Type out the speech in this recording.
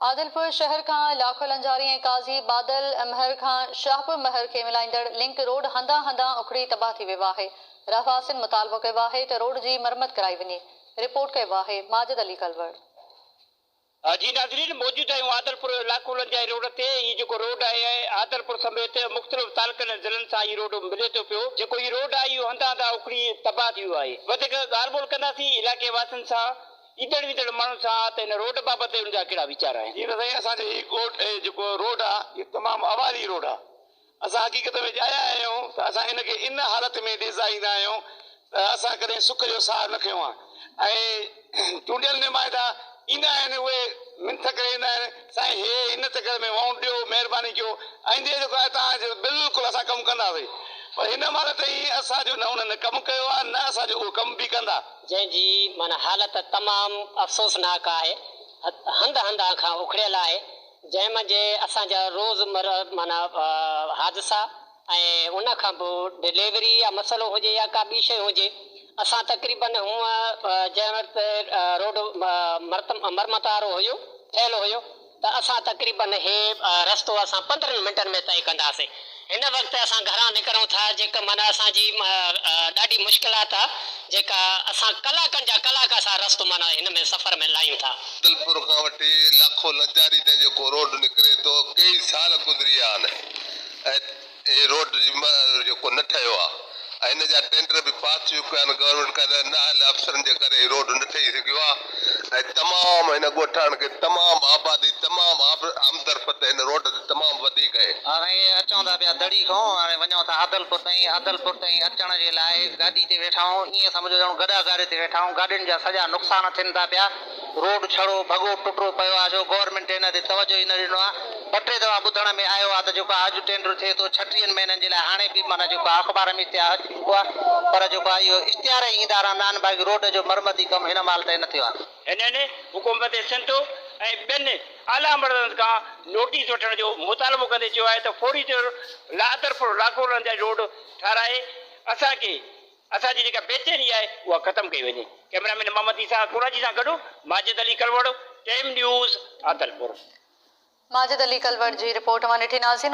عادلپور شهر کان لاکو لنجاري ۽ قاضي بادل مهر کان شاهپور مهر کي ملائيندڙ لنڪ روڊ هنڌان هنڌان اکڙي تباهه ٿي ويو آهي. رهواسين مطالبو ڪيو آهي ته روڊ جي مرمت ڪرائي وڃي. رپورٽ ڪيو آهي ماجد علي ڪلوڙ. جي ناظرين موجود آهيون عادلپور لاکو لنجاري روڊ تي هي جيڪو روڊ آهي عادلپور سميت مختلف تعلقن ۽ ضلعن سان هي روڊ ملي ٿو پيو جيڪو هي روڊ آهي اهو هنڌان هنڌان اکڙي تباهه ٿي ويو آهي وڌيڪ ڳالهه ٻولهه ڪنداسين علائقي واسين سان ايندڙ ويندڙ ماڻهن سان ته هن روڊ بابت انهن جا ڪهڙا ويچار آهن. جي نه سائين اسان جو هي ڳوٺ هي جيڪو روڊ آ هي تمام اوائلي روڊ آ اسان حقيقت ۾ ڄايا آهيون ته اسان ان کي ان حالت ۾ ڏسندا ايندا آهيون ته اسان ڪڏهن سک جو ساهه نه کنيو آ ۽ چونڊيل نمائندا ايندا آهن اهي منٿ ڪري ايندا آهن سائين هي هن چڪر ۾ وونٽ ڏيو مهرباني ڪيو آئيندي جيڪو آهي توهان جو بلڪل اسان ڪم ڪنداسين پر هن مهل تائين اسان جو نه انهن ڪم ڪيو آ نه اسان جو اهو ڪم به ڪندا. جنهن جي معنيٰ حالت تمام افسوسناڪ آهي، هنڌ هنڌان کان اکڙيل آهي، جنهن منجهه اسان جا روز مره معنيٰ حادثا ۽ ان کان پوء ڊليوري يا مسئلو هجي يا ڪا ٻي شيء هجي، اسان تقريبن هونء جنهن وقت روڊ مرمت وارو هيو، ٺهيل هيو، ته اسان تقريبن هي رستو اسان 15 منٽن ۾ طئي ڪنداسين. هن وقت اسان گهران نڪرون ٿا جيڪا معنيٰ اسان جي ڏاڍي مشڪلات آ جيڪا اسان ڪلاڪن جا ڪلاڪ اسان رستو معنيٰ هن ۾ سفر ۾ لايون ٿا. عدلپور کان وٺي لاکو لنجاري تائين جيڪو روڊ نڪري ٿو ڪيئي سال گذري ويا آهن ۽ هي روڊ جيڪو نه ٺهيو آهي ۽ هن جا ٽينڊر به پاس ٿي چڪا آهن گورنمينٽ کان ته نااهل افسرن جي ڪري هي روڊ نه ٺهي سگهيو آهي ۽ تمام هن ڳوٺاڻن کي تمام آبادي تمام آمدرفت هن روڊ تي تمام وڌيڪ آهي. ها سائين اچون ٿا پيا دڙي کان هاڻي وڃون ٿا عادلپور تائين عادلپور تائين اچڻ جي لاء گاڏي تي ويٺا آهيون ائين سمجهو ڄڻ گڏهه گاڏي تي ويٺا آهيون گاڏين جا سڄا نقصان ٿين ٿا پيا روڊ ڇڙو ڀڳو ٽٽو پيو آهي ڇو گورنمينٽ ان تي توجه ئي نه ڏنو آهي ٻه ٽي دفعا ٻڌڻ ۾ آيو آهي ته جيڪو آهي اڄ ٽينڊر ٿئي ٿو ڇٽيهن مهينن جي لاء هاڻي به معنيٰ جيڪو آهي اخبار ۾ اشتهار اچي چڪو آهي پر جيڪو آهي اهو اشتهار ئي ايندا رهندا آهن باقي روڊ جو مرمتي ڪم هن مهل تائين نه ٿيو آهي. هنن حڪومت سنڌ ۽ ٻين اعليٰ عملدارن کان نوٽيس وٺڻ جو مطالبو ڪندي چيو آهي ته فوري طور لاهدرپور لاکو لنجاري روڊ ٺهرائي اسان کي اسان جي جيڪا بيچيني آهي اها ختم ڪئي وڃي. ڪئميرا مين محمد عيسيٰ ڪوراجي سان گڏ ماجد علي ڪلوڙ، ٽيم نيوز، عادلپور. ماجد علي ڪلوڙ جي رپورٽ اوهان ڏٺي ناظرين.